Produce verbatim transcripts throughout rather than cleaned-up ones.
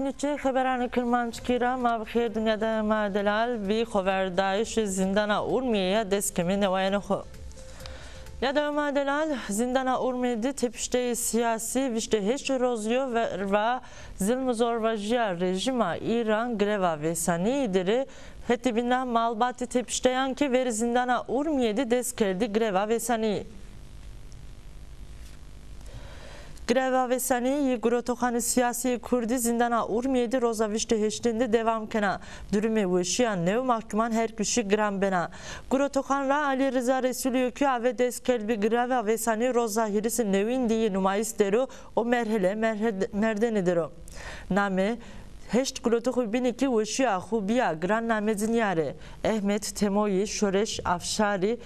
Niçe xeberanê Kirmanckî ra ma bi xêr dî. Nîyadema Delal bi xoverdayîşê zîndana Urmîye ya dest keme newayena xo. Nîyadema Delal, zîndana Urmîye de tepişteyê sîyasî vîst û heşt rozî yo, verva zilm û zorvajîya rejîma Îran greva vêsanî de rê. Hetê bîna malbatê tepişteyan ke verê zîndana Urmîye de dest kerdî greva vêsanî. Greva vêsanî yê gurotoxanê sîyasî yê kurdî zîndana Urmîye de roza vîst û heştên de dewam kena. Durumê weşîya new mahkuman her kuşî giran bena. Gurotoxan ra Alî Riza Resûlî yo ke ave dest kerd bi greva vêsanî roza hîris û newîn de yê numayîs der o û merhele merhed-, merdene der o. Name heşt gurotoxî bînî ke weşîya xo bîya giran name ci nîyarê: Ehmed Temoyî, Şoreş Afşarî,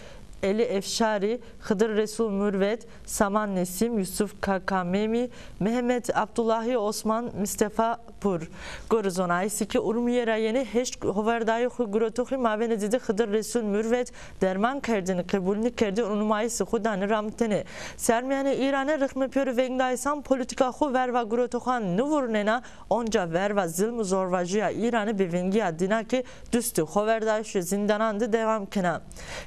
Elî Efşarî, Xidir Resûl Murvet, Saman Nesîm, Yusuf Kakamemî, Mehmet Abdullahî, Osman Mistefa Pur. Gorê zonayîsî ke Urmîye ra yenê, heşt xoverdayê xo gurotoxî mavêne ci de Xidir Resûl Murvet derman kerdêne qebul nêkerdê û numayîsê xo danê ramitenê. Sermîyanê Îranî rixmê pêro vengdayîsan polîtîka xo verva gurotoxan nêvurnena, onca verva zilm û zorvajîya Îranî bêvengîya dîna ke dustê xoverdayîşê zîndanan de dewam kena.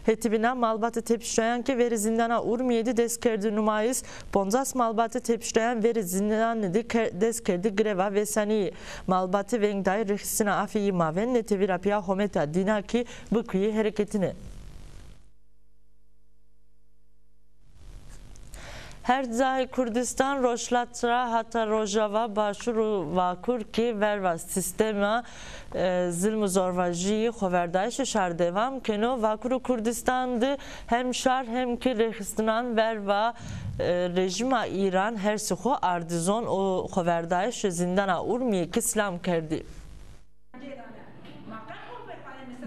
Hetê bîna malbatê tepişteyan ke verê zîndana Urmîye de dest kerdî numayîs, poncas malbatê tepişteyan verê zîndanî de ke-, dest kerdî greva vêsanîyî. Malbatê vengdayî rêxistina afê yî mavên netewî ra pîya hometa dîna ke bikuyî hereketîne. Her cayê Kurdistan, Rojhilat ra hata Rojava, Başûr û Vakur ke verva sîstema, e, zilm û zorvajîyî xoverdayîşê şar dewam keno. Vakur û Kurdistan de hem şar hem kî rêxistinan verva, e, rejîma Îran hersê xo ardî zon û xoverdayîşê zîndana Urmîye kî silam kerdî.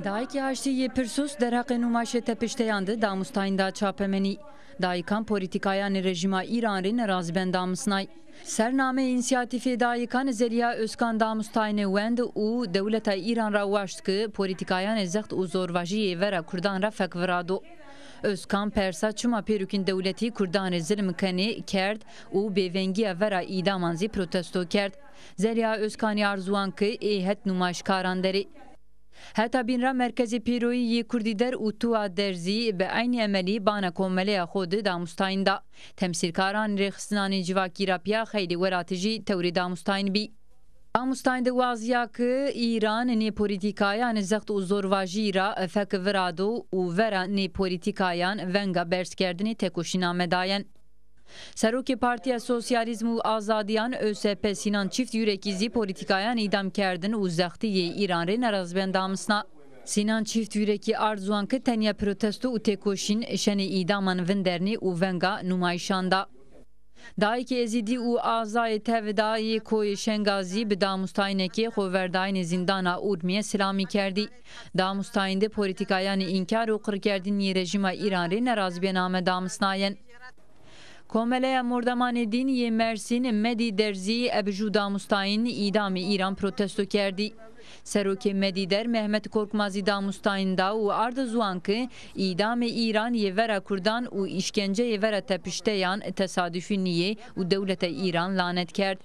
Dayikê Aştî yê Pirsus derheqê numayîşê tepişteyan de damustayîn da çapemenî. Dayikan polîtîkayanê rejîma Îran rê nerazîben damisnay. Sernameyê Însîyatîfê Dayikan Zelîha Ozkan damustayînê wend û dewleta Îran ra waşt ke polîtîkayanê zext û zorvajî yê vera kurdan ra fek virado. Ozkan persa çima pêrukîn dewletî kurdan rê zilm kenê kerd û bêvengîya vera îdaman zî protesto kerd. Zelîha Ozkanî arzuwan ke ê het numayîşkaran der ê. Heta bîn ra Merkezê Pêroyî yê Kurdî der û Tuwa der zî bi eynî emelî bana komeleya xo de damustayîn da. Temsîlkaranê rêxistinanê civakî ra pîya xeylê welatî jî tewrê damustayîn bî. Damustayîn de wazîya ke Îran nê polîtîkayanê zext û zorvajî ra fek virado û vera nê polîtîkayan venga berzkerdinê tekoşîn amedayen. Serokê Partîya Sosyalîzm û Azadîyan, ÖSP, Sînan Çîftyurekî zî polîtîkayan îdamkerdin û zextî yê Îran rê nerazîben damisna. Sînan Çîftyurekî ard ziwan ke tenya protesto û têkoşîn şenê îdaman vindernê û venga numayîşan da. Dayikê Ezîdî û Azayê Tevda yê Koyê Şengazî bi damustayînekê xoverdayînê zîndana Urmîye silamî kerdî. Damustayîn de polîtîkayanê înkar û qirkerdinî yê rejîma Îran rê nerazîbîyên ame damisnayen. Komeleya Mordemanê Dîn yê Mersîn, Medî der zî ebe jû damustayîn îdamê Îran protesto kerdî. Serokê Medî der Mehmet Korkmaz zî damustayîn da û arde ziwan ke îdamê Îran yê vera kurdan û îşkenceyê vera tepişteyan tesadufî nîyê û dewleta Îran lanet kerd.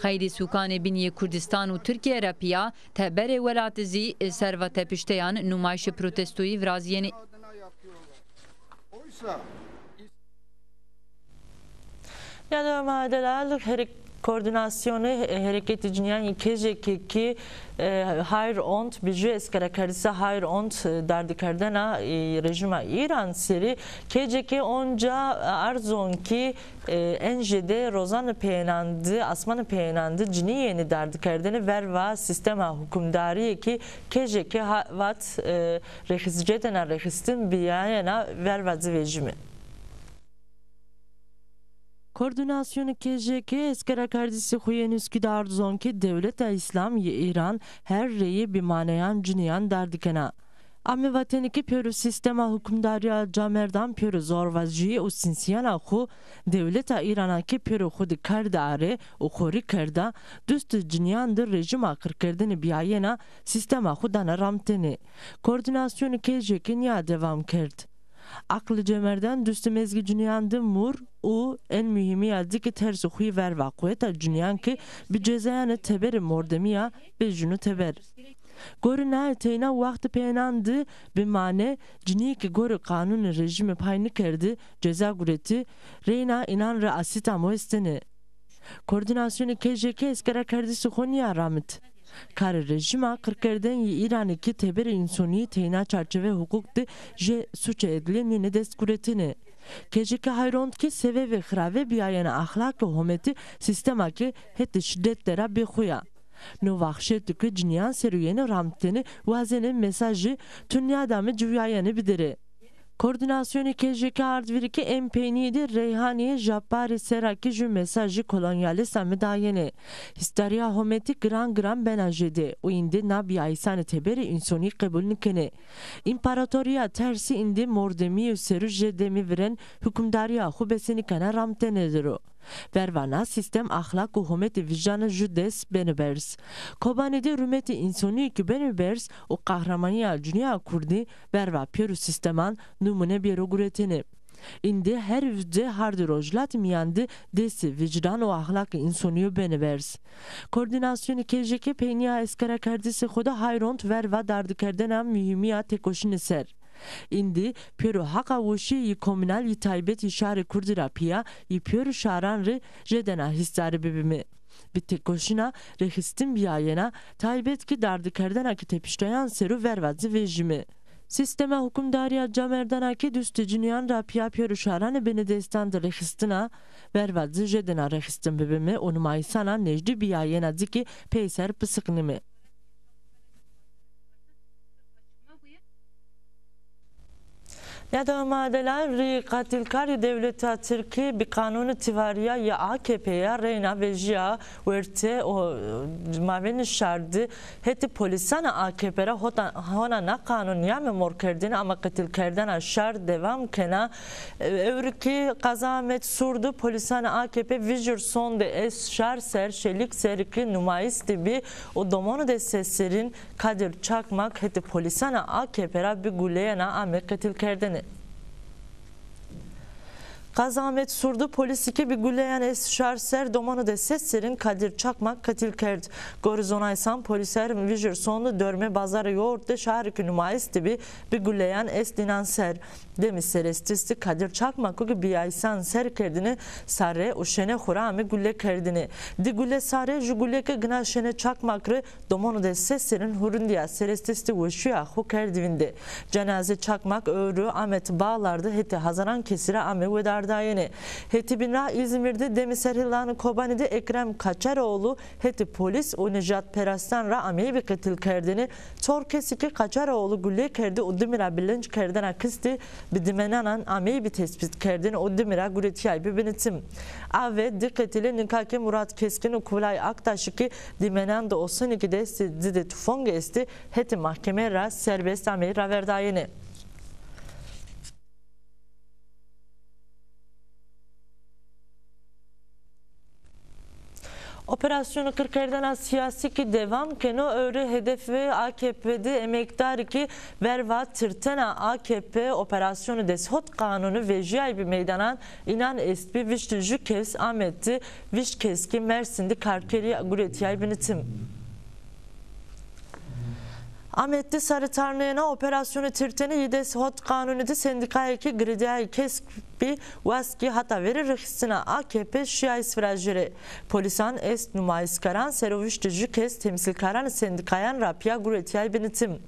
Xeylê sûkanê bîn yê Kurdistan û Tirkîye ra pîya teberê welatî zî serva tepişteyan numayîşê protestoyî virazîyenê. Oysa Ya da ma delal herek-, koordînasyonê, e, hereketê cinîyan yê K C K kî, e, Hayr Ont, bi jû eskerekerdisî Hayr Ont, e, dardikerdena, e, rejîma Îran serî, K C K onca, e, erzon kî, e, en jêde rozanê peyênan de, asmanê peyênan de cinî yenê dardikerdene verva sîstema hukimdarîye kî K C K ha-, vat, e, rêxis-, cêdena rêxistin bîyayena verva ci vejîme. Koordînasyonê K C K eskerekerdisî xo yê nûskî de ard zon ke dewleta Îslam yê Îran her reyê bîmaneyan cinîyan dardikena. Ame vatene ke pêro sîstema hukimdarîya camerdan pêro zorvajî û sînsîyena xo dewleta Îrana ke pêro xo de kerde arê û xorî kerda, dustê cinîyan de rejîma qirkerdene bîyayena sîstema xo dana ramtene. Koordînasyonê K C K nîya dewam kerd. Aqlê cemerdene dustê mezgê cinîyan de mur û en muhîmîya di ki tersê xo yê verva quweta cinîyan ki bi cezayane teberê mordemîya vejîno teber. Gorê naye teyna wextê peyênan de bi mane cinîyê ki gorê qanûnê rejîmî pay nêkerdî ceza guretî, reyna înan ra asît amo estene. Koordînasyonê K J K eskerakerdişê xo nîya ramit. Karê rejîma qirkerdene yê Îranî ki teberê însonî teyna çarçeveyê huqûq de jê suçê edlîye nîne destguretene. K J K hay rond ki sebebê xirave bîyayena axlaqê hometî sîstema ki hetê şîdet de ra bêxu ya. No vexşeto ki cinîyan ser o yenê ramtene, wazenê mesajê tu nîadame ciwîyayene biderê. Koordînasyonê K J K ard vîrî ki ên peynîye de Reyhanîye Jabbarî ser a ki ju mesajê kolonyalîst ame dayene. Hîsdarîya hometî giran giran bena jêde û îndî na bîayîsanê teberê însonî qebul nêkenê. Împaratorîya tersî îndî mordemîye û serû jê demî virên hukimdarîya xo besenîkena ramtene der o. Verva na sîstem axlaq û hometê vîjdanê ju des benê berz. Kobanî de rûmetê însonî ki benê berz û qehremanîya cinîya kurdî verva pêro sîsteman nimûne bêro guretene. Îndî her vîjde hardê rojhilatî mîyan de destê vîjdan û axlaqê însonî yo benê berz. Koordînasyonê K J K peynîya eskerakerdişê xo de hay rond verva dardikerdena muhîmîya têkoşîne ser. Îndî pêro heqa weşîye yê komunal yê taybet yê şarê kurdî ra pîya yê pêro şaran rê jêdena hîsdarî bibîme. Bi têkoşîna rêxistin bîyayena, taybet ki dardikerdena ki tepiştayan ser o verva ci vejîme. Sîstema hukimdarîya camerdana ki dustê cinîyan ra pîya pêro şaranê benê destan de rêxistina, verva ci jêdena rêxistin bibîme û numayîsana nejdî bîyayena ci ki peyser pisiqnîme. Nîyada Madela rî qatilkarî dewleta Tirkî bi qanûnê tivarîya ya A K P ya reyna vejîya werte û mavênê şar de hetê polîsanê A K P ra hota-, hona na qanûn nîyame morkerdene ama qetilkerdena şar dewam kena. Ewro ki Qaza Amed Sûr de polîsanê A K P vijir sonde est şar ser, Şelîk ser ki numayîs de bî û domonê de ses serîn Kadir Çakmak hetê polîsanê A K P ra bi guleyena ame qetilkerdene. Qaza Amed Sûr de polîsî ki bi guleyan est şar ser, domonê de ses serîn Kadir Çakmak qetil kerd. Gorê zonayîsan polîser vijir sonde dormê Bazarê Yoğurt de şarê ki numayîs de bî, bi guleyan est înan ser. Demî serestîstî Kadir Çakmako ki bîyayîsan ser kerdêne sare û şenê xo ra ame gule kerdêne. Di gule sare, ju gule ke gina şenê Çakmak rê, domonê de ses serîn hurindîya serestîstî weşîya xo kerd vînde. Cenazê Çakmak ewro Amed Bağlar de hetê hezaran kesî ra ame wedardayene. Hetîbîn ra Îzmîr de demî serhildanê Kobanî de Ekrem Kaçaroğlu hetê polîs û nijadperastan ra ameybî qetilkerdene. Çor kesî ke Kaçaroğlu gule kerdî û dimî ra bi linc kerdena kistî, bi dîmenanan ameybî tespîtkerdene û dimî ra guretîyaybî binitim. A V di qetilê nika ke Murat Keskin û Kubilay Aktaşî ki dîmenan de û sinî ki destê ci de tufong estî, hetê mahkeme ra serbest amey raverdayene. Operasyonê qirkerdena sîyasî ki dewam keno, ewro hedefê A K P de emekdarî ki verva tirtena A K P operasyonê deshot qanûnî vejîyaybî meydanan înan estbî, vîşt û ju kes Amed de, vîşt kes ki Mersîn de karkerî guretîyaybî nitim. Amed de sarî tarnena operasyonê tirtene yê deshot qanûnî de sendîkayê ke girêdayê kesk bî, wast ki hata verê rêxistina A K P şîyayîs virajîrê. Polîsan est numayîskaran ser o vîşt û ju kes temsîlkaranê sendîkayan ra pîya guretîyaybî nitim.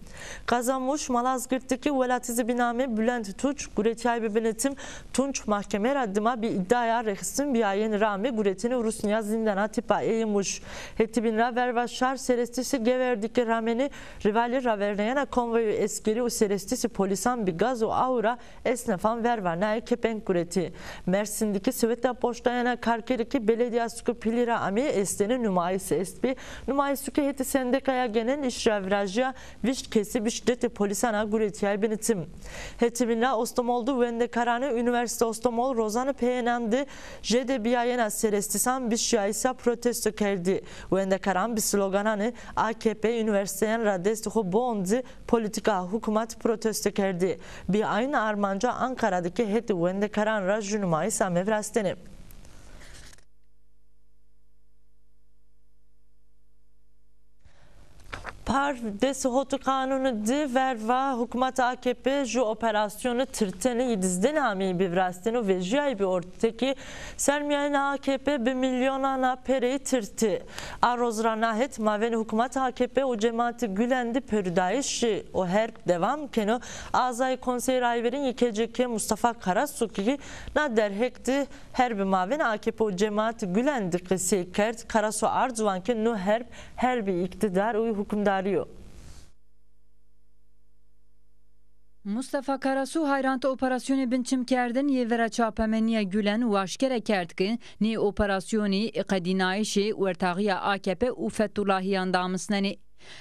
Qazamuş, Malazgirt de ki welatî zî bi namê Bülent Tunç guretîyaybî binitim. Tunç mahkeme ra dima bi îdîaya rêxistin bîyayene ra ame guretene û rusnîya zîndana tîpa ey Muş. Hetîbîn ra verva şar serestîsê Geverdî ki ramene, rîvalî raverneyena konvoyê eskerî û serestîsê polîsan bi gaz û aw ra esnafan verva naye kepeng guretî. Mersîn de kî Soweta Poştayena karkerî kî beledîya suke pîlî ra amî estêne numayîs estbî. Numayîsû kî hetê Sendîkaya Genel Îş ra virajîya vîşt kesî bi şîdetê polîsan a guretîyayî bîne tim. Hetimîn ra Ostomol de wendekarane Unîversîte Ostomol rozanê peyênan de jêde bîyayena serestîsan bi şîyayîsa protesto kerdî. Wendekaran bi slogananê A K P unîversîteyan ra destê xo biondî polîtîka hukmat protesto kerdî. Bi eyn armanca Anqara de kî hetê wendekaran ra jû numayîs ame virastene. Par des hotî qanûnî di verva hukmata A K P ju operasyonî tirtene yî dizdenî ameyî bi virastene û vejîyayî bi orte kî sermîyayena A K P bi mîlyonana pereyî tirtî. A roz ra na het mavên hukmata A K P û cemaatê Gulen de perudayîşî û herb dewam keno. Azayê Konseyê Rayverîn yê K C K Mustafa Karasu kî na derheq de herbê mavên A K P û cemaatê Gulen de qisey kerd. Karasu ard ziwan ke no herb herbê îqtîdar û hukimdarî yo. Mustafa Karasu hayrant operasyonê binçimkerdin yê vera çapemenîya Gulen û aşkere kerd ke nê operasyonî qedînayîşê wertaxîya A K P û Fetulahîyan damisnenê.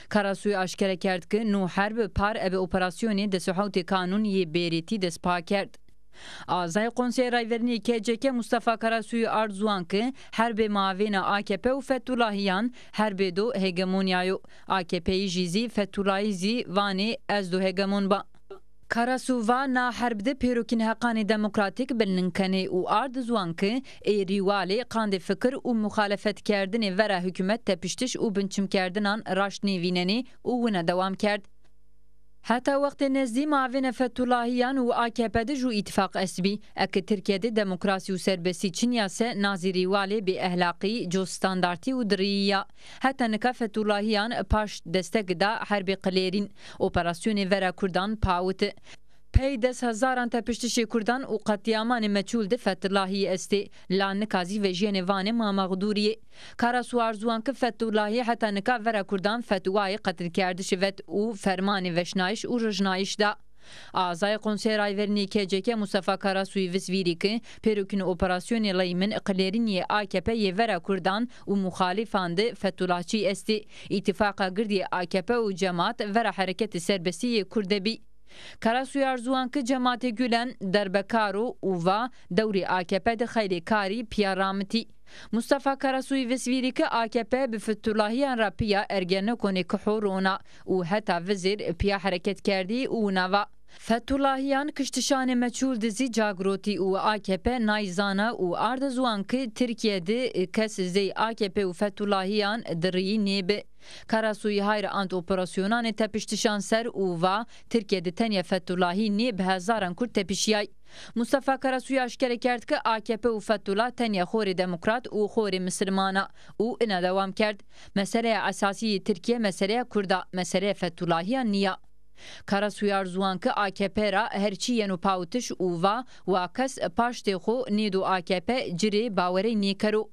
Karasuyî aşkere kerd ke no herb par ebe operasyonê des û hewtê kanûn yê bêrîtî destpa kerd. Azayê Konseyê Rayverînî K C K Mustafa Karasuyî ard ziwan ke herbê mavêna A K P û Fetulahîyan herbê do hegemonyaya yo. A K P'yî jî zî Fetulahî zî vanê ez do hegemon ba. Karasu va na herb de pêrokîn heqanê demokratîk bilning kenê û ard ziwan ke ê rîwalê qandê fikir û muxalefetkerdinê vera hukûmet tepiştiş û binçimkerdinan raşt nêvînenê û wina dewam kerd. Heta wextê nezdî mavêna Fetulahîyan û A K P de jû îtîfaq estbî. Eke Tirkîye de demokrasî û serbestî çin ya se na zî rîwalê bêehlaqî, costandartî û dirîyî ya. Heta nika Fetulahîyan paşt destek da herbê qilêrîn, operasyonê vera kurdan pawiti. Pey des hezaran tepiştişê kurdan û qetlîamanê meçhûl de Fetulahî estê. La nika zî vejîyenê vanê ma mexdûrî yê. Karasu ard ziwan ke Fetulahî heta nika vera kurdan fetwayê qetilkerdişî vet û fermanê veşnayîş û rijnayîş da. Azayê Konseyê Rayverînî K C K Mustafa Karasuyî visvîrî ke pêrokîn operasyonê leymin qilêrîn yê A K P yê vera kurdan û muxalîfan de Fetulahçî estê. Îtîfaqa girdî yê A K P û cemaat vera hereketê serbestî yê kurd de bî. Karasuyî ard ziwan ke cemaatê Gulen derbekar o û va dewrê A K P de xeylê karî pîya ramitî. Mustafa Karasuyî visvîrî ke A K P bi Fetulahîyan ra pîya Ergenekonê Kiho rona û heta vizêr pîya hereket kerdî û wina va: Fetulahîyan kiştişanê meçhûl de zî ca girotî û A K P nay zana û arde ziwan ke Tirkîye de kes zey A K P û Fetulahîyan dirîyî nêbi. Karasuyî hayr ant operasyonanê tepiştişan ser û va Tirkîye de tenya Fetulahî nê bi hezaran kurd tepişîyay. Mustafa Karasuyî aşkere kerd ke A K P û Fetullah tenya xorê demokrat û xorê misilman a û ina dewam kerd: Meseleya esasî yê Tirkîye meseleya kurd a, meseleya Fetulahîyan nîya. Karasuyî ard ziwan ke A K P ra her çî yeno pawitiş û va wa kes paştê xo nêdo A K P ci rê bawerey nêkero.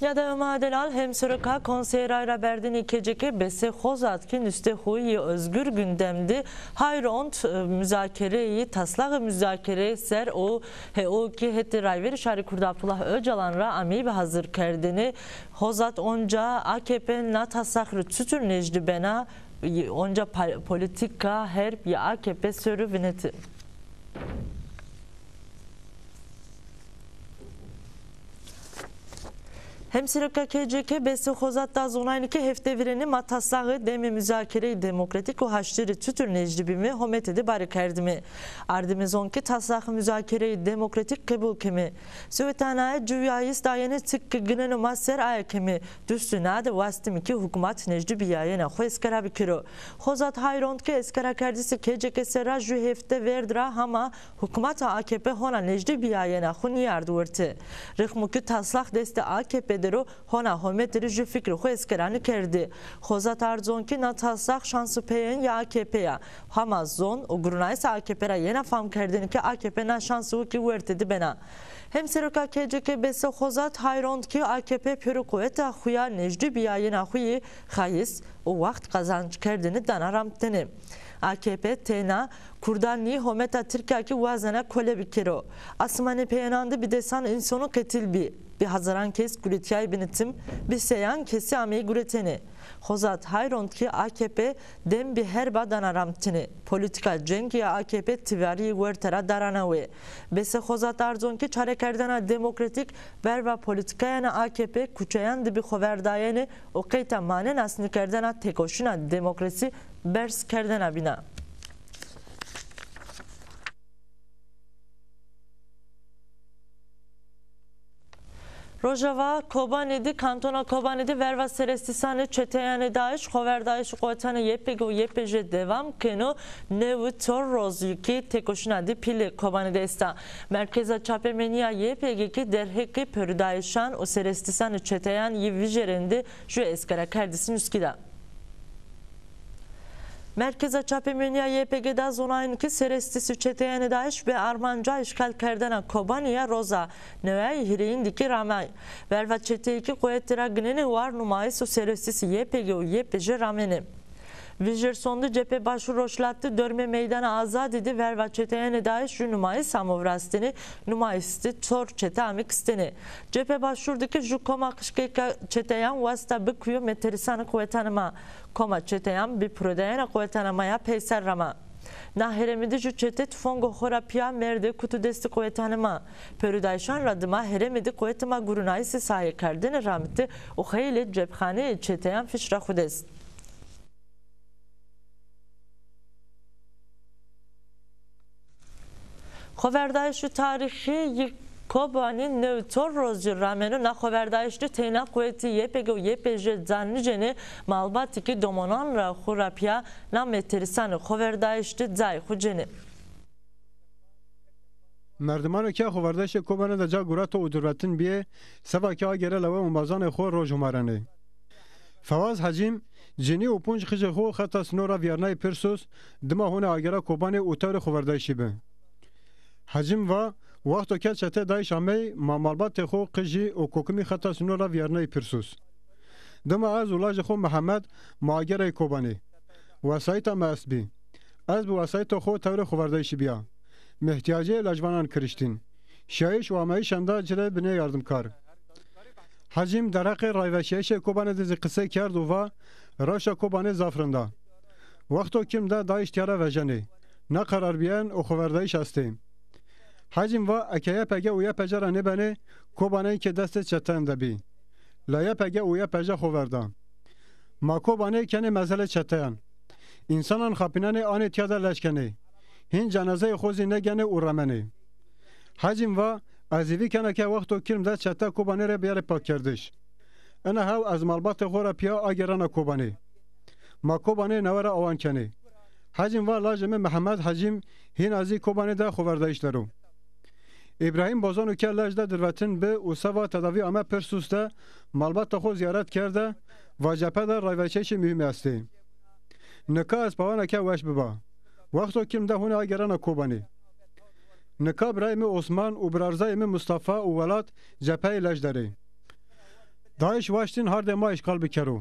Nîyade Ömer Delal, Hemseroka Konseyê Rayraberdinî K C K Behsê Xozat kî nustê xo yê Özgür Gündem de hayr ont, e, muzakereyî, taslaxê muzakereyî ser o he o kî hetê Rayverê Şarî Kurd Abdullah Ocalan ra ameyî bi hazirkerdene. Xozat onca A K P na taslax rê çitur nêjdî bena, onca pa-, polîtîka herb ya A K P ser o vinetî. Hemseroka K C K Behsê Xozat da zonaynî ke hefte vîrêne ma taslaxê demê muzakereyê demokratîk û haştî rê çitur nêjdî bîme, homete de bare kerdîme. Ardîme zon ke taslaxê muzakereyê demokratîk qebul keme. Sowetanaye ciwîyayîs dayene, çik ke gineno ma ser aye keme. Dustûna de wastîme ke hukmat nêjdîbîyayena xo eskera bikero. Xozat hayr ont ke eskerakerdişê K C K ser ra jû hefte vêrd ra hama hukmata A K P hona nêjdîbîyayena xo nîyard wertî. Rixmo ke taslax destê A K P der o hona homêtî rê jû fikrê xo eskeranî kerdî. Xozat Arzonkî na taslax şans û peyên ya A K P ya. Hama zon û gurunayîsa A K P ra yena famkerdene ke A K P na şansî wekî wertê de bena. Hemseroka K C K Bese Xozat hay rond kî A K P pêro quweta xo ya nejdîbîyayena xo yê xayîs û wext qezanckerdenî dana ramtene. A K P têna kurdan nî, hometa Tirkîya kî wazena kole bikero. Asimanê peyênan de bi desan însanû qetil bî. Bi hezaran kes guretîyayî binitim, bi seyan kesî ameyî guretene. Xozat hay rond kî A K P dem bi herba dana ramtine. Polîtîka cengî ya A K P tivarîyê werte ra darana wê. Bese Xozat Arzon kî çarekerdena demokratîk verva polîtîkayena A K P kuçeyan de bi xoverdayene û qeyta manena sinîkerdena têkoşîna demokrasî berz kerdena bîna. Rojava Kobanê de, kantona Kobanê de verva serestîsanê çeteyanê DAIŞ, xoverdayîşê quwetanê Y P G û Y P J dewam keno, new û çor roz kî têkoşîna de pîlê Kobanê de esta. Merkeza Çapemenîya Y P G kî derheqê pêrodayîşan û serestîsanê çeteyan yê vijêrên de jû eskera kerdişî nuşkî da. Merkeza Çapemenîya Y P G da zonayîn ke serestîsê çeteyanê DAIŞ bi armanca îşxalkerdena Kobanî ya roza neway hîrêyîn de kî ramay. Verva çeteyî kî quwetî ra ginenê war numayîs û serestîsê Y P G û Y P J ramenê. Vijêr sonde cephe Başûr Rojhilat de dormê Meydana Azadî de verva çeteyanê DAIŞ jû numayîs amo virastenê, numayîs de çor çete amê kistêne. Cephe Başûr de kî jû koma qijkêka çeteyan wasta bikuyo meterîsanê quwetanê ma. Koma çeteyan bi pirodayena quwetanê ma ya peyser rama. Na herêmî de jû çete tufongo xo ra pîya merdê kuto destê quwetanê ma. Pêrodayîşan ra dima herêmî de quwetê ma gurunayîsê sahîkerdene ramite û xeylê cepxaneyê çeteyan fîş ra xo dest. Xoverdayîşê tarîxî yê Kobanî new çor rojî rameno. Na xoverdayîş de teyna quwetê Y P G û Y P J ca nîcenê, malbatê kî domonan ra xo ra pîya na meterîsanê xoverdayîş de cayê xo cenê. Merdimano ke xoverdayîşê Kobanî de ca gurato û durvetin bîyê, seba ke agêre lewê ombazanê xo roj humarenê. Fewaz Hecîm, cinî û punc qijê xo xeta sînor ra vîyarnayî Pirsus, dima hona agêra Kobanî û tewrê xoverdayîşî bi. Hecîm va, wexto ke çetê DAIŞ amey, ma malbatê xo, qijî û kokimî xeta sînor ra vîyarnayî Pirsus. Dima ez û lajê xo Mihemed ma agêrayî Kobanî. Wesayîta mi estbî. Ez bi wesayîto xo tewrê xoverdayîşî bîya. Mi îhtîyacê lajvanan kiriştîn. Şiyayîş û ameyîşan de ci rê binê yardimkar. Hecîm derheqê rayveşîyayîşê Kobanê de zî qisey kerd û va, rewşa Kobanê zaf rind a. Wexto kîrm de DAIŞ tîya ra vejenê. Neqerarbîyen û xoverdayîş estê. Hecîm va, eke Y P G û Y P J ra nêbenê, Kobanê kî destê çeteyan de bî. La Y P G û Y P J xo verda. Ma Kobanê kenê mezelê çeteyan. Însanan xapînenê anê tîya de lej kenê. Hîn cenazeyê xo zî nêgenê û remenê. Hecîm va, ez hêvî kena ke wexto kîrm de çete Kobanê rê biyarê pakkerdiş. Ina hew ez malbatê xo ra pîya agêrena Kobanê. Ma Kobanê newe ra awan kenê. Hecîm va lajê mi Mihemed Hecîm hîna zî Kobanê de xoverdayîş der o. Îbrahîm Bozano ke lej de dirvetin bi û seba tedavî ame Pirsus de malbata xo zîyaret kerde, va cephe de rayveşîyayîşê muhîmî estê. Nika ez pawena ke weş biba. Wexto kîrm de hona agêrena Kobanê. Nika birayê mi Osman û birarzayê mi Mustafa û Welat cepheyê lej der ê. DAIŞ waştîn hardê ma îşxal bikero.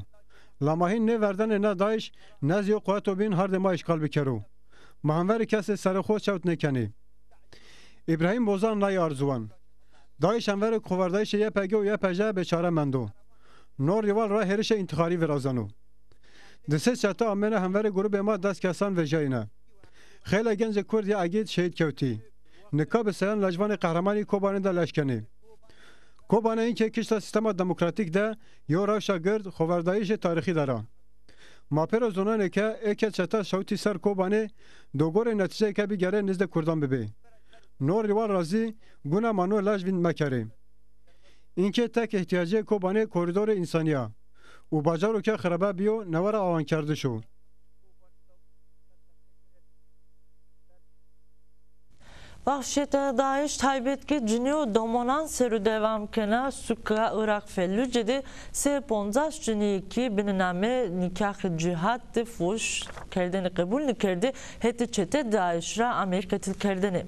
La ma hîn nêverdenê ne DAIŞ ne zî yo quweto bîn hardê ma îşxal bikero. Ma hemverê kesê serê xo çewt nêkenê. Îbrahîm Bozan nayê arzuwan. DAIŞ hemverê xoverdayîşê Y P G û Y P J bêçare mendo. No rîwal ra hêrişê întîxarî virazeno. Di sê çete amêne hemverê grûbê ma des kesan vejîyayîne. Xeylê gencê kurd yê egîd şehîd kewtî. Nika bi seyan lejvanê qehremanî Kobanê de lej kenê. Kobanê înke kişta sîstema demokratîk de yo rewşa gird xoverdayîşê tarîxî der a. Ma pêro zonenê ke ê ke çete şewtî ser Kobanê do gorê netîceyê ke bigere nizdê kurdan bibê. No rîwal ra zî guna ma no lej vînd mekerê. Înke tek îhtîyacê Kobanê korîdorê însanî ya û bacaro ke xirebe bîyo newe ra awankerdiş o. Vahşîyeta DAIŞ taybet kî cinî û domonan ser o dewam kena. Suka Iraq Fellûce de se û poncas cinîyê kî binê namê nîkahê cîhad de fuhuş kerdene qebûl nêkerdî, hetê çetê DAIŞ ra ameyî qetilkerdene.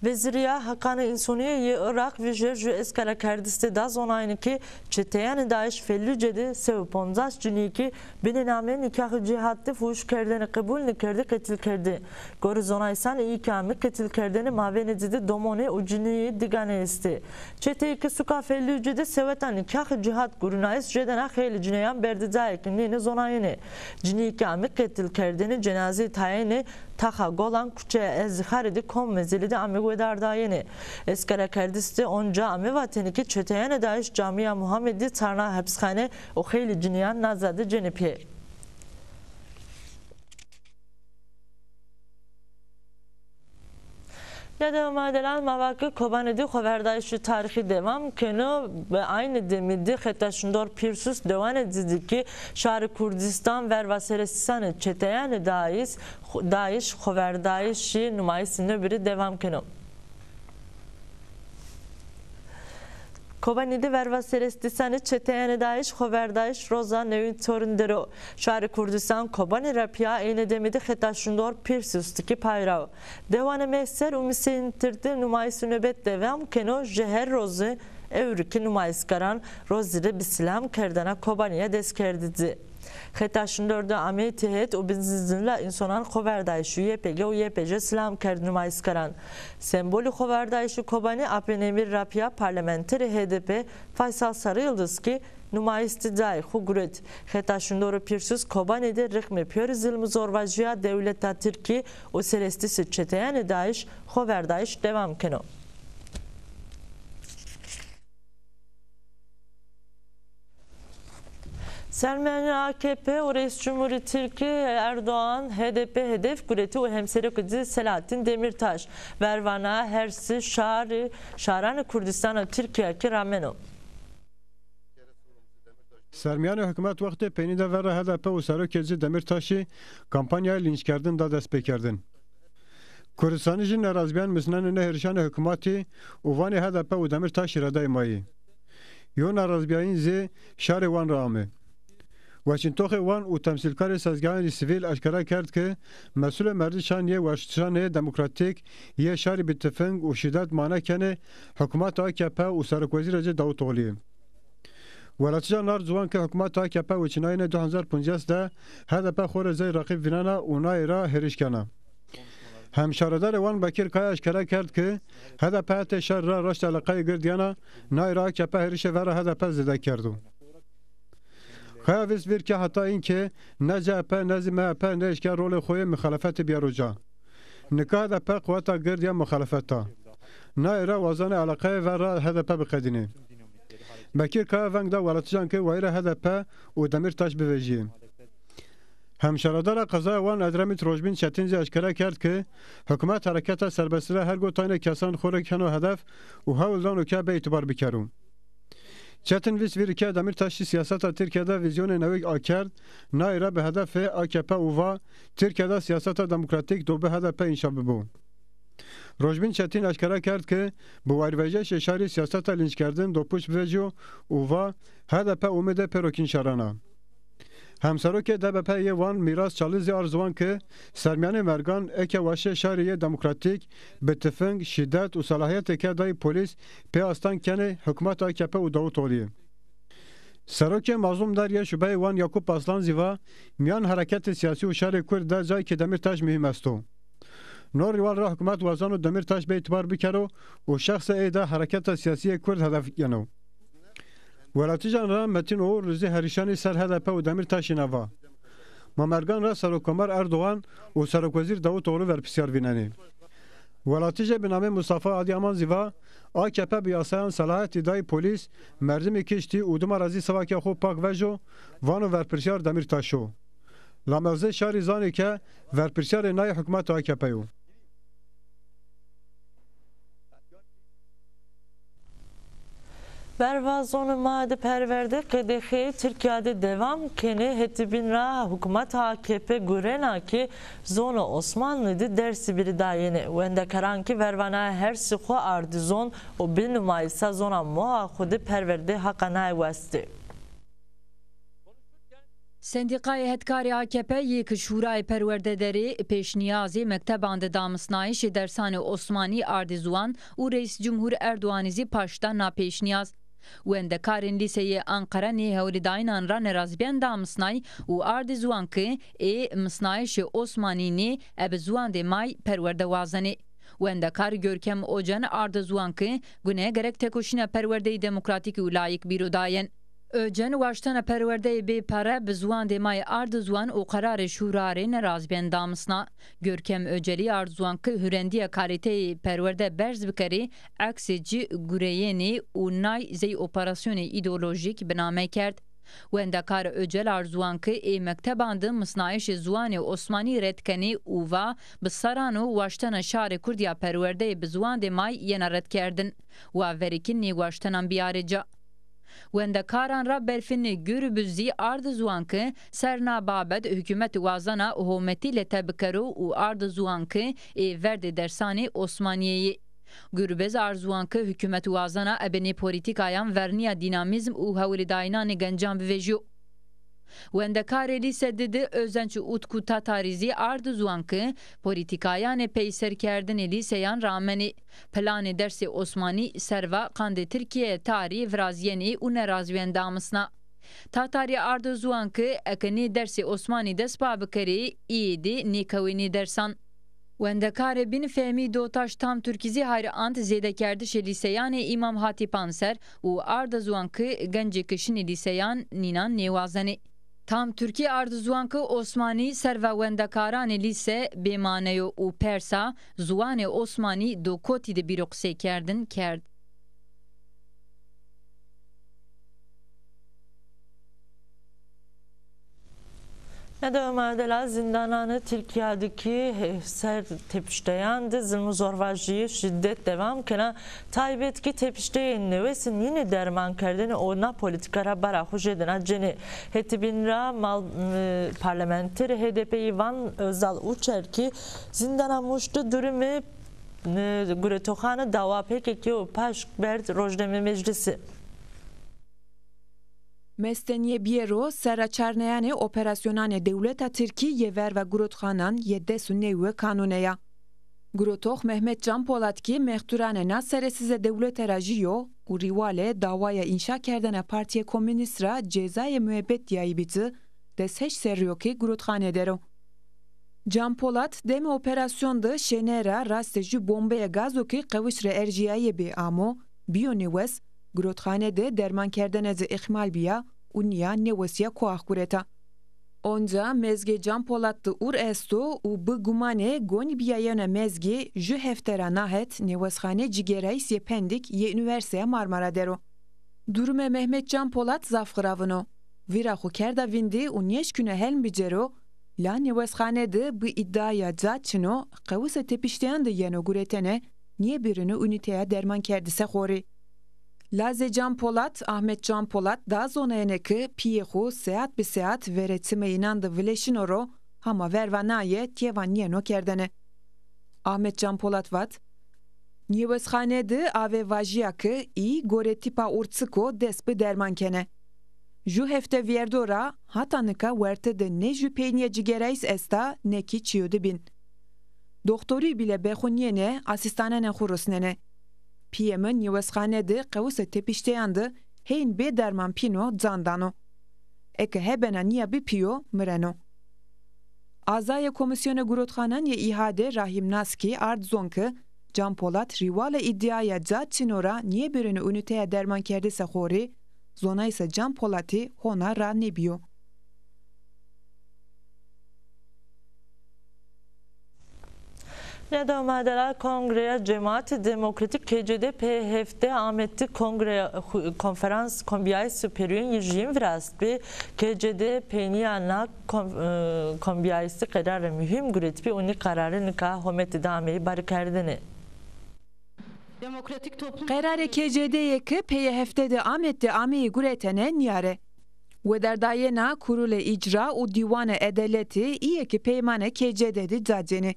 Wezîrîya Heqanê Însonîye yê Iraq vîjer ju eskera kerdiste da zonayene ke çeteyanê DAIŞ Fellûce de se û poncas cinîyê ke binê namê nîkahê cîhad de fuhuş kerdene qebûl nêkerdî, qetil kerdî. Gorê zonayîsan, î ke amê qetilkerdene mabênê ci de domonê û cinîyê digane estê. Çeteyê ke suka Fellûce de seweta nîkahê cîhad gurînayîs jêdena xeylê cinîyan berdê cayê ke nêne zonayene. Cinîyê ke amê qetilkerdene cenazeyê tayêne Taxa Golan kuçeya Ezdixarî de kom mezelî de amê wedardayene. Eskera kerdiste onca amê vatene ke çeteyanê DAIŞ Camîya Muhamedî çarna hepisxane û xeylê cinîyan naza de cenê pê. Nê dewama delal ma va ke Kobanê de xoverdayîşê tarîxî dewam keno. Bi aynî demî de Xeta Şindor Pîrsûs dewanê ci de kî şarê Kurdîstan verva serestîsanê çeteyanê DAIŞ, DAIŞ xoverdayîşê numayîsê newbî rê dewam keno. Kobanî de verva serestîsanê çeteyanê DAIŞ xoverdayîş roza newîn torindero. Şarê Kurdîstan Kobanî ra pîya eynê demî de Xeta Şindor Pîrsûs de kî pay ra o. Dewanê Mehser û Miseyîn Tirk de numayîs û nobet dewam keno, ji her roze ewro kî numayîskaran rozî rê bi silam kerdena Kobanî ya dest kerdî ci. Xeta Şindor de ameyî têhet û bi zilzila însonan xoverdayîş û YPG û YPJ silam kerd numayîskaran. Sembolê xoverdayîşê Kobanî Apê Nemîr ra pîya parlamenterê HDP Faysal Sarıyıldız kî numayîs de cayê xo guret. Xeta Şindorê Pîrsûs Kobanî de rixmê pîyorê zilm û zorvajîya dewleta Tirkî û serestîsê çeteyanê DAIŞ xoverdayîş dewam keno. Sermîyanê AKP û Reîs Cumhurî Tirkî Erdoğan HDP hedef guretî û hemserokê ci Selahattin Demirtaş vervana her se şarî, şaranê Kurdîstana Tirkîya kî rameno. Sermîyanê hukmat wextê peynî de verra HDP û serokê ci Demîrtaşî kampanyaya lînckerdin da destpêkerdin. Kurdistanijî nerazbîyan misnenê nê hêrişanê hukmatî û vanê HDP û Demîrtaş îradeyê ma yê. Yo nerazbîyayîn zî şarê Wan ra ame. Weçîntoxê Wan û temsîlkarê sazgehanê sivîl eşkera kerd ke mesulê merdişan yê werştişanê demokratîk yê şarî bi tifing û şîdet mane kenê hukmata AKP û serokwezîrê ci Davutoğlû yê. Welatîjan ard ziwan ke hukmata AKP weçînayene di hezar poncas de HDP xo rê zey reqîb vînena û naye ra hêriş kena. Hemşaredarê Wan Bekir Kaya eşkera kerd ke HDP hetê şer ra raşt eleqeyê gird yena, naye ra AKP hêrişê vera HDP zêde kerdo. Kaya vist vîr ke heta înke ne CHP ne zî MHP nêeşker rolê xo yê muxalefetî biyaro ca. Nika HDP quweta gird ya muxalefet a. Naye ra wazanê eleqeyê vera HDP biqedînê. Bekir Kaya veng da welatîjan ke wayîrê HDP û Demîrtaş bivejîyê. Hemşaredara qezaya Wan Edremît Rojbîn Çetîn zî eşkera kerd ke hukmat hereketa serbestî ra hergo taynê kesan xo rê keno hedef û hewl dano ke bêîtîbar bikero. Çetin vîst vîrî ke Demîrtaşî sîyaseta Tirkîya de vîzyonê newêk akerd, naye ra bi hedefê AKP û va Tirkîya de sîyaseta demokratîk do bi HDP înşa bibo. Rojbîn Çetîn eşkera kerd ke bi wayîrvejîyayîşê şarî sîyaseta lînckerdin do puşt bivecîyo û va HDP umêdê pêro kîn şaran a. Hemserokê DBP yê Wan Mîras Çalî zî ard ziwan ke sermîyanê mergan eke weşê şarî yê demokratîk bi tifing, şîdet û selahîyetê ke dayî polîs pê asteng kenê hukmata AKP û Davutoğlû yê. Serokê Mazlûm Dar yê Şubeyê Wan Yakup Aslan zî va, mîyan hereketê sîyasî û şarê Kurd de cayê ke Demîrtaş muhîm esto. No rîwal ra hukmat wazano Demîrtaş bêîtîbar bikero û şexsê ey de hereketa sîyasî yê Kurd hedef geno. Welatîjan ra Metîn Oğurlu zî herişanî ser HDP û Demîrtaşî na va, ma mergan ra Serokkomar Erdoğan û Serokwezîr Davutoğlû verpirsîyar vînenê. Welatîjê bi namê Mustafa Adiyaman zî va, AKP bi yasayan selahetî dayî polîs, merdimî kiştî û dima ra zî sivakê xo pak vejo, vano verpirsîyar Demîrtaş o. Lamezê şarî zanê ke verpirsîyarê nayê hukmata AKP yo. Serva zonê ma de perwerde qedexeyê Tirkîya de dewam kenê. Hetîbîn ra hukûmeta A K P gurena ke zonê Osmanlî de dersî bîrî dayêne. Wendekaran kî verva naye hersî xo ardî zon û bi numayîsa zona moa xo de perwerde heqa naye wastê. Sendîqayê hetkarê A K P yê ke Şûrayê Perwerde der ê, pêşnîyazê mekteban de damisnayîşê dersanê osmanî ardê ziwan û Reîs Cumhur Erdoganî zî paşt da na pêşnîyaz. Wendekarên lîseyê Anqara nê hewlîdayînan ra nerazîbîyan damisnay û ardê ziwan ke ê misnayîşê osmanî nê, ebe ziwandê may perwerde wazenê. Wendekar Görkem Öcen ardo ziwan ke gune gerek tekoşîna perwerdeyê demokratîk û layîk bîro dayen. Öcen waştena perwerdeyê bêpere bi ziwandê may ardo ziwan û qerarê şûra rê nerazîbîyan damisna. Görkem Öcelî ardo ziwan ke hurendîya kalîteyê perwerde berz bikerê, eksê ci gureyenê û nay zey operasyonê îdeolojîk bi name kerd. Wendekar Öcel arzuwan ke ê mekteban de misnayişê ziwanê osmanî red kenê û va, bi serran o waştena şarê Kurd ya perwerdeyê bi ziwandê may yena redkerdin. Wa verî kî nê waştenan bîyarê ca. Wendekaran ra Berfînê Gurubuz zî ardi ziwan ke ser na babet hukûmet wazena hometî lete bikero û ardi ziwan ke ê verdê dersanê osmanîye yê. Gurbez arzuwan ke hukûmet wazena ebe nê polîtîkayan vernîya dînamîzm û hewlîdayînanê gencan bivejîyo. Wendekarê lîse di de Özenç Utku Tatarî zî ardi ziwan ke polîtîkayanê peyserkerdinê lîseyan ramenê, planê dersê osmanî serva qandê Tirkîye tarî virazîyenê û nerazîyen damisna. Tatarî ardo ziwan ke eke nê dersê osmanî dest pa bikerê, îyê dê nêkewê nê dersan. Wendekarê bîn Fehmî Dotaş Tam Turkî zî hayr ant zêdekerdişê lîseyanê Îmam Hatîpan ser û ardo ziwan ke gencê ke şinê lîseyan nînan nêwazenê. Tam Turkî ardo ziwan ke osmanî serva wendekaranê lîse bêmane yo û persa ziwanê osmanî do kotî de bîro qiseykerdin kerd. Neda Madela, zîndananê Tirkîya de kî ser tepişteyan de zilm û zorvajî, şîdet dewam kena. Taybet kî tepişteyê newesî nînê dermankerdene û na polîtîka ra bara xo jêdena cenê. Hetîbîn ra mal, e, parlamenterê H D P Îvan Özal Uçer kî zîndana Mûş de durumê, e, guretoxane dawa P K K û paşk berd Rojname Meclisi. Mestenîye bîyero serra çarneyanê operasyonanê dewleta tirkî yê verva gurotxanan yê des û newî kanûne ya. Gurotox Mehmet Can Polat kî mextûranê na seresize dewlete ra jî yo û rîwalê dawaya înşakerdena Partîyê Komunîst ra cezayê muebet dîyayîbî ci, des heşt serrî yo ke gurotxane der o. Can Polat demê operasyon de şêne ra rastê jû bombeyê gazo ke qewis rê erjîyayê bê amo, bîyo nêwes, gurotxane de dermankerdene ci îxmal bîya û nîya nêwesîya koax gureta. Onca mezgê Can Polat de ûr esto û bi gumanê gonîbîyayena mezgê jû hefte ra na het nêwesxanê cîgerayîs yê Pendîk yê Unîversîteya Marmara der o. Durumê Mehmet Can Polat zaf xiravin o. Vîra xo kerda vîndî û nêşkîno helm bicero, la nêwesxane de bi îdiaya ca çin o, qewise tepişteyan de yeno guretene, nêbirino unîteya dermankerdîse xo rê. Lazê Can Polat, Ahmet Can Polat da zonayene ke pîyê xo seat bi seat verê çimê înan de vileşino ro, hama verva naye têvan yeno kerdene. Ahmet Can Polat vat, Nêwesxane de avê vajîya ke î gorê tîpa urçik o dest bi derman kene. Ju hefte vîyerdo ra hata nika werte de ne ju peynîye cîgerayîs esta ne kî çîyo de bîn. Doxtorî bîle be xo nîyêne, asîstananê xo rusnêne. Pîyê mi nêwesxane de qewise tepişteyan de hên bê derman pîno, can dano. Eke hebena nîyabî pîyo, mireno. Azayê Komîsyonê Gurotxanan yê Îhadê Rahîm Naskî ard zon ke Can Polat rîwalê îdîaya ca çino ra nêbirino unîteya dermankerdîse xo rê, zonayîsa Can Polatî hona ra nêbîyo. Neda Madela, Kongreya Cemaatê Demokratîk, K C D P, hefte Amed de kongre, konferans, kombîyayîs û perîyûn yê jîn virast bi. K C D peynîya na kom-, e, kombîyayîsî qerarê muhîm guretbî û nî qerarî nika homete de ameyî barîkerdene. Demokratik toplum Qerarê K C D'yê ke peyê hefte de Amed de ameyî guretene nîyare. Wedardayena Kurulê Îcra û Dîwanê Edeletî îyê ke peymanê K C D de ca cênê.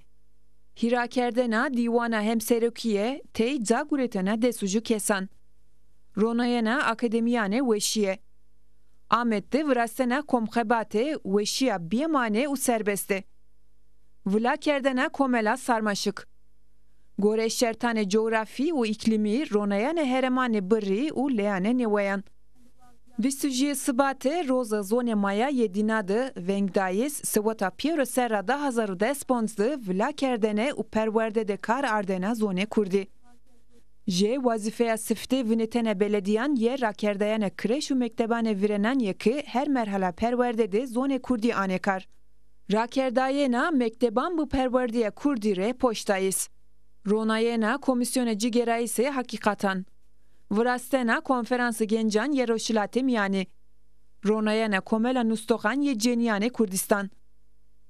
Hîrakerdena Dîwana Hemserokîye tey ca guretena des û ju kesan. Ronayena akademîyanê weşîye. Amed de virastena komxebate, weşîya bîyemanê û serbeste. Vila kerdena komela sarmaşik. Gorê şertanê cografî û îklîmî ronayanê herêmanê birrî û leyanê nêweyan. Vîst û jûyê Sibate, roza zonê maya yê dîna de vengdayîs, seweta pêro serra di hazar û des ponc de vila kerdene û perwerde de kar ardena zonê kurdî. Jê wazîfeya sifte vinetene beledîyan yê rakerdayene kreş û mektebanê vîrenan yê ke her merhala perwerde de zonê kurdî anê kar. Rakerdayena mekteban bi perwerdeya kurdî rê poşt dayîs. Ronayena Komîsyonê Cigerayîsê Hakîkatan. Virastena Konferansê Gencan yê Rojhilatê Mîyanî. Ronayena Komela Nûstoxan yê Cênîyanê Kurdîstan.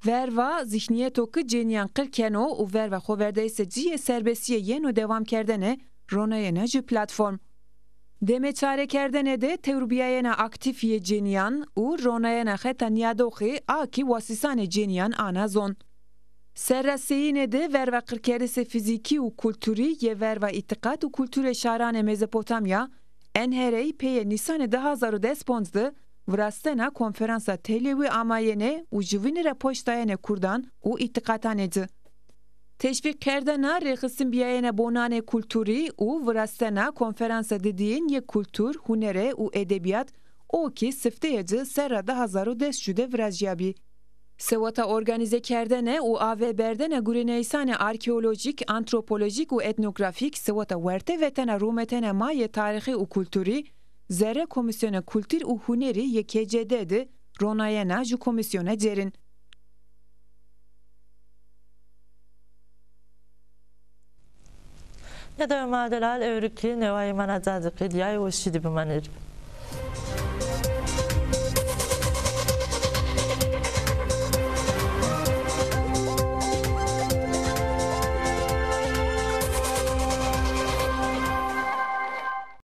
Verva zîhnîyeto ke cênîyan qir keno û verva xoverdayîsê ci yê serbestîye yeno dewamkerdene, ronayena ju platform. Demê çarekerdene de tewrbîyayena aktîf yê cênîyan û ronayena xeta nîyadoxî a kî wasîsanê cênîyan ana zon. Serra seyîne de verva qirkerdisê fîzîkî û kulturî yê verva îtîqat û kulturê şaranê Mezopotamya, en herey peyê Nîsanê di hazar û des ponc de virastena konferansa telewî amayene û juvînî ra poşt dayene kurdan û îtîqatanê ci. Teşvîqkerdena rêxistinbîyayene bonanê kulturî û virastena konferansa didîyin yê kultur, hunere û edebîyat o kî sifteyê ci serra di hazar û des ju de virajîyabî. Seweta organîzekerdene û avêberdene gureneyisanê arkeolojîk, antropolojîk û etnografîk seweta werte vetena rûmetene ma yê tarîxî û kulturî zerrê Komîsyonê Kultur û Hunerî yê K C D de ronayena ju komîsyona cêrin. Nedewê ma delal ewro kî newayê ma na ca de qedîyayê, weşî de bimanê rê.